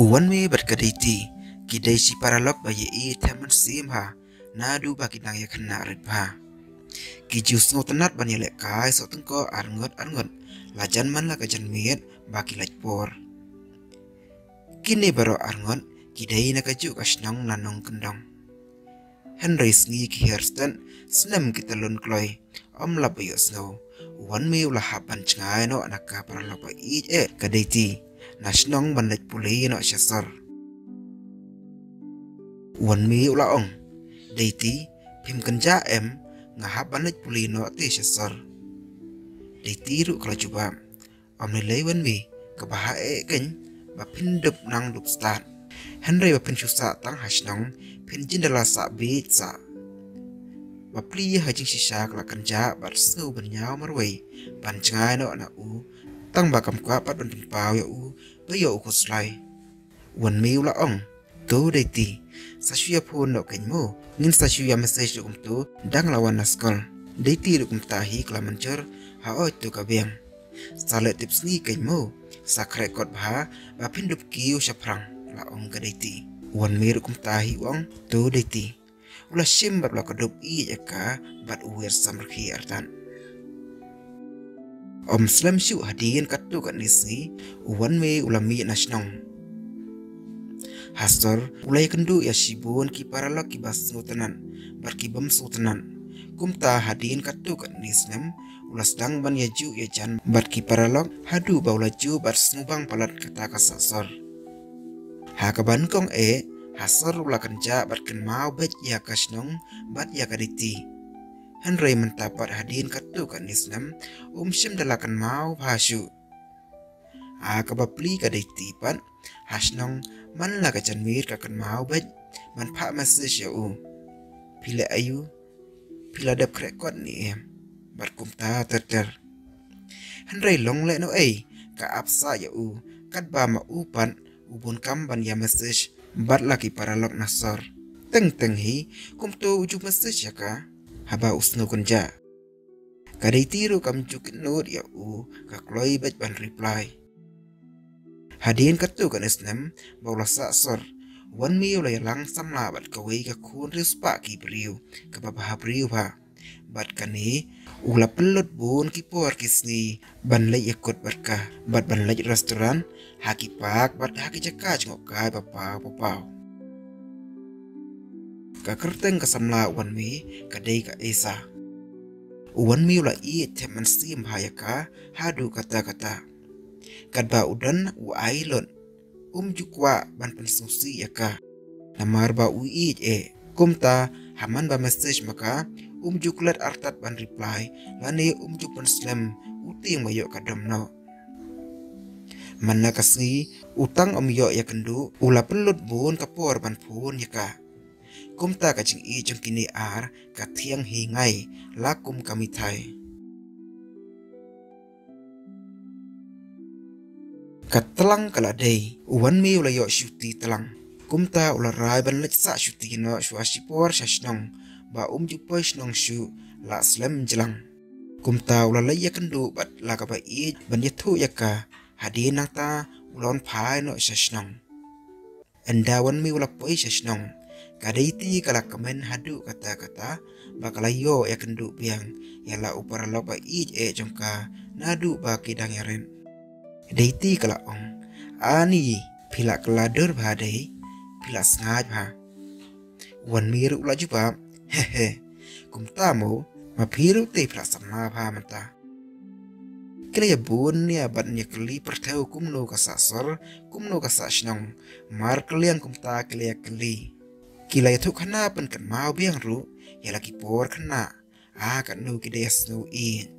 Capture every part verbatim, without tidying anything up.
U Wanmi bad ka Deiti ki dei shi paralok ba ïa i them mynsiem ha, naduh ba ki dang ïa khynnah rit bha. Ki ju sngewtynnat ban ïalehkai soh tyngkoh arngut arngut, la jan man la ka janmiet ba ki lait por. Kine baroh arngut ki dei na kajuh ka shnong na nongkyndong. Hynrei sngi ki hiar stet, snem ki tylun kloi. Ym lap ba ïohsngew, u Wanmi u la hap ban jngai noh na ka paralok ba ïeit eh ka Deiti na shnong ban leit pule noh sha sor. U Wanmi u la ong, Deiti, phim kynjah em, nga hap ban leit pule noh te sha sor? Deiti ruh ka la jubab, Ym lei lei Wanmi, kaba ha eh keiñ ba phin dup nang dup stad. Hynrei ba phin shu sah tang ha shnong, phin jin da la sah bieit sah. Bapli ha jingshisha ka la kynjah bad sngew ban ïaw marwei ban jngai noh na u, tang ba kam kwah pat ban pynpaw ïa u ba ïoh u khuslai. U Wanmi u la ong, To Deiti, sa shu ïa phone noh keiñ mo, ngin sa shu ïa message ruh kumto dang la wan na skul. Deiti ruh kumta hi ka la mynjur, haoid to ka biang. Sa leh tip sngi keiñ mo, sa khreh kot bha ba phin dup kiew shaphrang, la ong ka Deiti. U Wanmi ruh kumta hi u ong, To Deiti. U la shim bad u la kdup ïeit ïa ka bad u wiar samrkhie artat. Ym slem shuh hadien katto katne sngi, u Wanmi u la mih na shnong. Ha sor u la ïakynduh ïa shibun ki paralok kiba sngewtynnat bad ki bym sngewtynnat. Kumta hadien katto katne snem u la sdang ban ïajuh ïajan bad ki paralok haduh ba u la juh bad sngewbang palat kata ka sah sor. Ha kaba nyngkong eh, ha sor u la kynjah bad kynmaw beit ïa ka shnong bad ïa ka Deiti. Hynrei mynta pat hadien katto katne snem, um shym da la kynmaw bha shuh. Ha kaba pli ka Deiti pat, ha shnong man la ka janmiet ka kynmaw beit ban phah message ïa u. Phi leh aïu? Phi la dep khreh kot ne em? Bad kumta ter ter. Hynrei long lehnohei, ka ap sah ïa u, katba ma u pat u bun kam ban ïa message bad la ki paralok na sor. Teng teng hi, kumto u ju message ïa ka haba u sngew kynjah. Ka Deiti ruh kam ju kynnoh ïa u, ka kloi beit ban reply. Hadien katto katne snem ba u la sah sor, u Wanmi u la ïalang samla bad kawei ka khun riewspah ki briew kaba bha briew bha. Bad kane u la pynlut bun ki por ki sngi ban leit ïakut bad ka, bad ban leit restaurant, ha ki park bad ha ki jaka jngohkai ba paw ba paw. Ka kyrteng ka samla u Wanmi ka dei ka Esa. U Wanmi u la ïeit them mynsiem bha ïa ka haduh katta katta. Katba u don u ai lut, um ju kwah ban pynsngewsih ïa ka. Namar ba u ïeit eh. Kumta ha man ba message ma ka, um ju klet artat ban reply, lane um ju pynslem u tieng ba ïoh ka dom noh. Man la ka sngi u tang ym ïoh ïakynduh, u la pynlut bun ka por ban phone ïa ka. Kumta ka jingïeit jong kine ar ka thiang hi ngai, la kum ka mithai. Ka tlang ka la dei, u Wanmi u la ïoh shuti tlang. Kumta u la rai ban leit sah shuti noh shuwa shipor sha shnong, ba um ju poi shnong shuh, la slem jlang. Kumta u la leit ïakynduh bad la kaba ïeit ban ïathuh ïa ka, hadien nangta u la wan phai noh sha shnong. Ynda u Wanmi u la poi sha shnong, ka Deiti ka la kmen haduh katta katta ba ka la ïoh ïakynduh biang ïa la u paralok ba ïeit eh jong ka naduh ba ki dang ïarit. Deiti ka la ong, Ani, phi la kylla dur bha dei, phi la sngaid bha. U Wanmi ruh u la jubab, He he, kumta mo, ma phi ruh te phi la samla bha mynta. Ki la ïabun nia bad nia kylli pyrthew kumno ka sah sor, kumno ka sah shnong, markylliang kumta ki la ïakylli. Ki la ïathuh khana pynkynmaw biang ruh ïa la ki por khynnah, ha katno ki da ïasngew ïeit.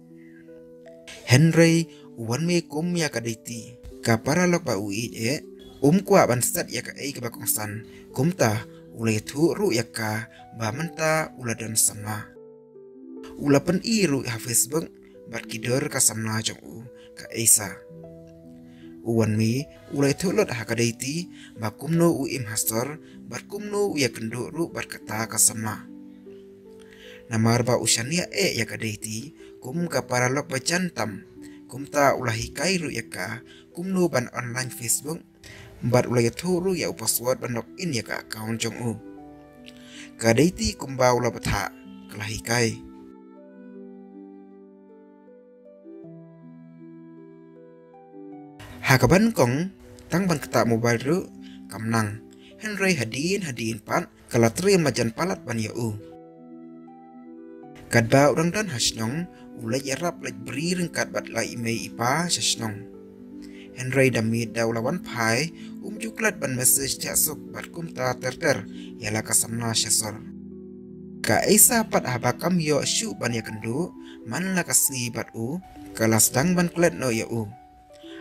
Hynrei u Wanmi kum ïa ka Deiti, ka paralok ba u ïeit eh, um kwah ban set ïa kaei kaba kongsan, kumta u la ïathuh ruh ïa ka ba mynta u la don samla. U la pyni ruh ha Facebook bad ki dur ka samla jong u, ka Esa. U Wanmi u la ïathuh lut ha ka Deiti ba kumno u im ha sor bad kumno u ïakynduh ruh bad kata ka samla. Namar ba u shaniah eh ïa ka Deiti kum ka paralok ba jan tam, kumta u la hikai ruh ïa ka kumno ban online Facebook Bad u la ïathuh ruh ïa u password ban log in ïa ka account jong u. Ka Daiti kumba u la bthah, ka la hikai. Ha kaba nyngkong, tang ban ktah mobile ruh kam nang. Hynrei hadien hadien pat ka la trei majan palat ban ïa u. Katba u dang don ha shnong, u leit ïarap leit bri ryngkat bad la i mei i pa sha shnong. Hynrei da miet da u la wan phai, um ju klet ban message thiah suk bad kumta ter ter ïa la ka samla sha sor. Ka Aisa pat haba kam ïoh shuh ban ïakynduh man la ka sngi bad u, ka la sdang ban klet noh ïa u.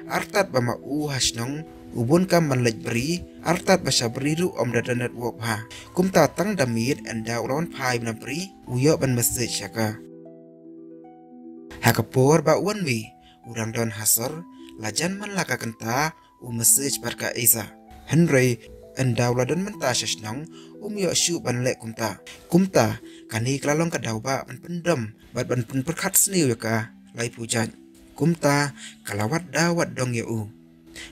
Artat ba ma u ha shnong u bun kam ban leit bri, artat ba sha bri ruh ym da don network bha. Kumta tang da miet ynda u la wan phai na bri, u ïoh ban message ïa ka. Ha ka por ba u Wanmi u dang don ha sor, la jan man la ka kynta u message bad ka Aisa. Hynrei ynda u la don mynta sha shnong, um ïoh shuh ban leh kumta. Kumta kane ka la long ka daw ba ban pyndom bad ban pynpyrkhat sniew ïa ka laiphew jait. Kumta ka la wad da wad dong ïa u.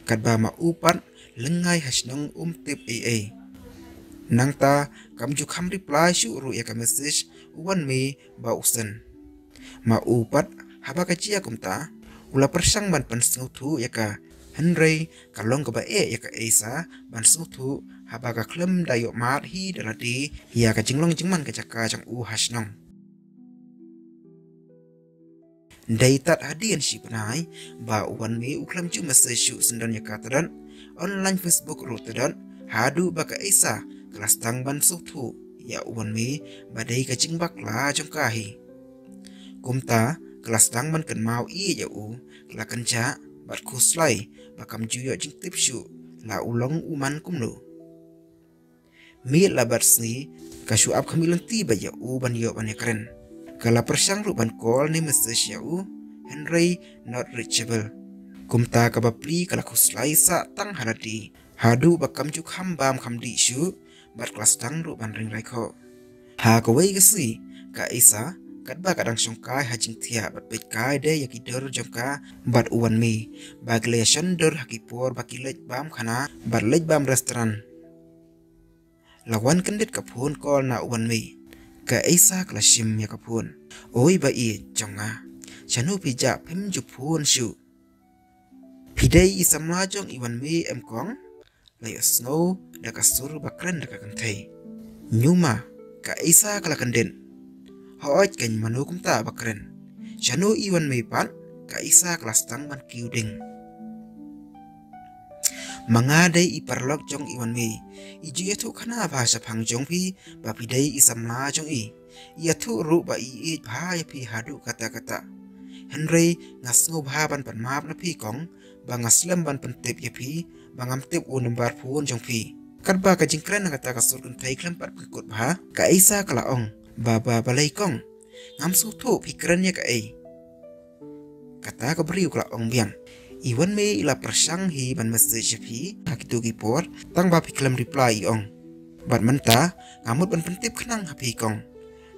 Katba ma u pat lyngngai ha shnong um tip ei ei. Nangta kam ju kham reply shuh ruh ïa ka message u Wanmi ba u send. Ma u pat haba ka jia kumta, u la pyrshang ban pynsngewthuh ïa ka. Hynrei ka long kaba eh ïa ka Aisa ban sngewthuh haba ka khlem da ïoh mad hi da lade ïa ka jinglong jingman ka jaka jong u ha shnong. Dei tad hadien shi bnai ba u Wanmi u khlem ju message shuh syndon ïa ka tdon. Online Facebook ruh tdon, haduh ba ka Aisa ka la sdang ban sngewthuh ïa u Wanmi ba dei ka jingbakla jong ka hi. Kumta ka la sdang ban kynmaw ïa u, ka la kynjah bad khuslai ba kam ju ïoh jingtip shuh la u long u man kumno. Miet la bad sngi ka shu ap khmih lynti bad ïa u ban ïoh ban ïakren. Ka la pyrshang ruh ban call ne message ïa u, hynrei not reachable. Kumta kaba pli ka la khuslai sah tang ha lade, haduh ba kam ju kham bam kham dih shuh bad ka la sdang ruh ban ring raikhoh. Ha kawei ka sngi ka Aisa katba ka dang shongkai ha jingthiah bad peit kai de ïa ki dur jong ka bad u Wanmi ba ki la ïashon dur ha ki por ba ki leit bam khana bad leit bam restaurant. La wan kyndit ka phone call na u Wanmi. Ka Aisa ka la shim ïa ka phone. Oi ba ïeit jong nga, shano phi jah phim ju phone shuh? Phi dei i samla jong i Wanmi em kong? La ïohsngew da ka sur ba kren da ka kynthei. Nyu ma, ka Aisa ka la kyndit. Hooid kein, mano kumta ba kren? Shano i Wanmi pat? Ka Aisa ka la sdang ban kiew ding. Ma nga dei i paralok jong i Wanmi. I ju ïathuh khana bha shaphang jong phi ba phi dei i samla jong i. I ïathuh ruh ba i ïeit bha ïa phi haduh katta katta. Hynrei nga sngew bha ban pan map na phi kong, ba nga slem ban pyntip ïa phi ba ngam tip u number phone jong phi. Katba ka jingkren na kata ka sur kynthei khlem pat pynkut bha, ka Aisa ka la ong, ba ba balei kong? Ngam sngewthuh phi kren ïa kaei. Kata ka briew ka la ong biang, i Wanmi i la pyrshang hi ban message ïa phi ha kito ki por, tang ba phi khlem reply i ong. Bad mynta nga mut ban pyntip khnang ha phi kong.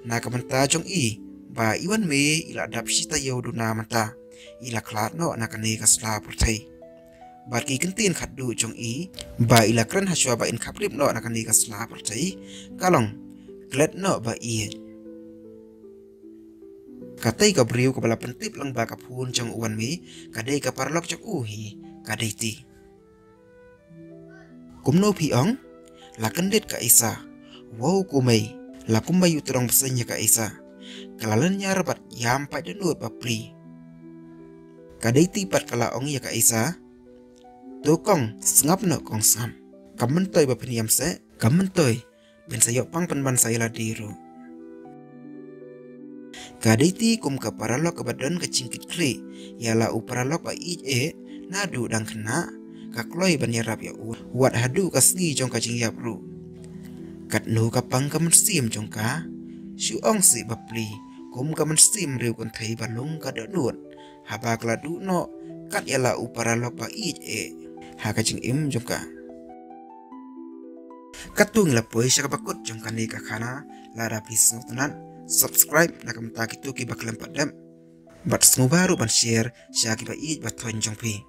Na ka bynta jong i, ba i Wanmi i la dap shi taïew duna mynta, i la khlad noh na kane ka sla pyrthei. Bad ki kyntien khatduh jong i ba i la kren hashwa ba in khapdip noh na kane ka sla pyrthei ka long, klet noh ba ïeit. Katei ka briew kaba la pyntip lang ba ka phone jong u Wanmi ka dei ka paralok jong u hi, ka Daiti. Kumno phi ong? La kyndit ka Aisa. Wow ko mei, la kumba ïu tyrong bseiñ ïa ka Aisa. Ka la lynñiar bad ïam paid dohnud ba pli. Ka Daiti pat ka la ong ïa ka Aisa, to kong, sngap noh kong, sngap. Kam myntoi ba phin ïam seh, kam myntoi. Phin sa ïoh pang pynban sa ïa lade ruh. Ka Daiti kum ka paralok kaba don ka jingkitkhlieh ïa la u paralok ba ïeit eh, naduh dang khynnah ka kloi ban ïarap ïa u wat haduh ka sngi jong ka jingïap ruh. Katno ka pang ka mynsiem jong ka, shu ong seh ba pli, kum ka mynsiem riew kynthei ba lung ka dohnud haba ka la duh noh kat ïa la u paralok ba ïeit eh ha ka jingim jong ka. Katto ngi la poi sha kaba kut jong kane ka khana. Lada phi sngewtynnat, subscribe na ka bynta kito kiba khlem pat dep. Bad sngewbha ruh ban share sha kiba ïeit ba thoiñ jong phi.